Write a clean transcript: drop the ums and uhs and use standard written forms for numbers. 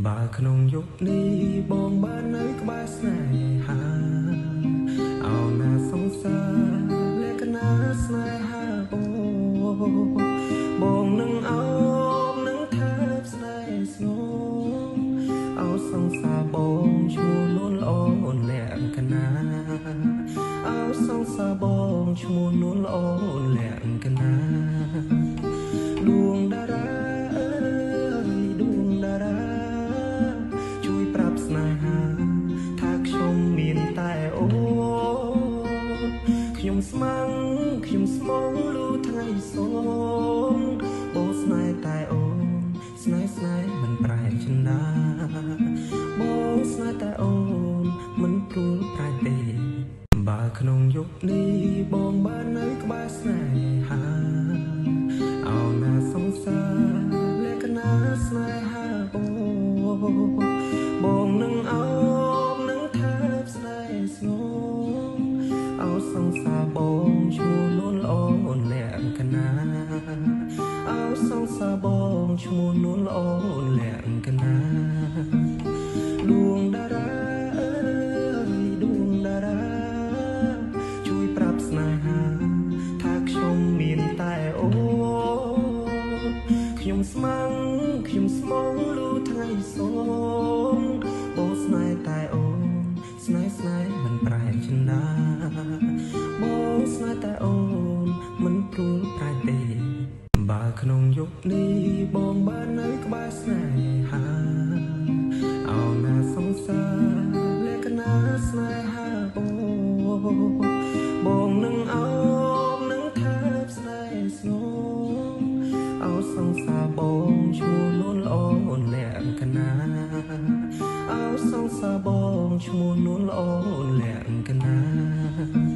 បើក្នុងយប់នេះបងបាននៅក្បែរស្នេហា អោណាសង្សារលក្ខណៈស្នេហា បងបងនឹងអោបនឹងថែបស្នេហ៍ស្នង អោសង្សារបងឈ្មោះនួនល្អលក្ខណៈ អោសង្សារបងឈ្មោះនួនល្អលក្ខណៈ ដួងតារាអើយដួងតារា ជួយប្រាប់ស្នេហាថាខ្ញុំមានតែអូន ខ្ញុំស្មងខ្ញុំស្មងលូថ្ងៃសូម បងស្នេហ៍តែអូន ស្នេហ៍ស្នេហ៍មិនប្រែចិន្តា បងស្នេហ៍តែអូនមិនព្រួលប្រែទេ។ បើក្នុងយប់នេះបងបាននៅក្បែរស្នេហា អោណាសង្សារលក្ខណៈស្នេហា បងបងនឹងអោបនឹងថែបស្នេហ៍ស្នង អោសង្សារបងឈ្មោះនួនល្អលក្ខណៈ អោសង្សារបងឈ្មោះនួនល្អលក្ខណៈ ដួងតារាអើយដួងតារា ជួយប្រាប់ស្នេហាថាខ្ញុំមានតែអូន ខ្ញុំស្មងខ្ញុំស្មងលូថ្ងៃសូម បងស្នេហ៍តែអូន ស្នេហ៍ស្នេហ៍មិនប្រែចិន្តា បងស្នេហ៍តែអូនមិនព្រួលប្រែទេ។ បើក្នុងយប់នេះបងបាននៅក្បែរស្នេហា អោណាសង្សារលក្ខណៈស្នេហា បងបងនឹងអោបនឹងថែបស្នេហ៍ស្នង អោសង្សារបងឈ្មោះនួនល្អលក្ខណៈ អោសង្សារបងឈ្មោះនួនល្អលក្ខណៈ។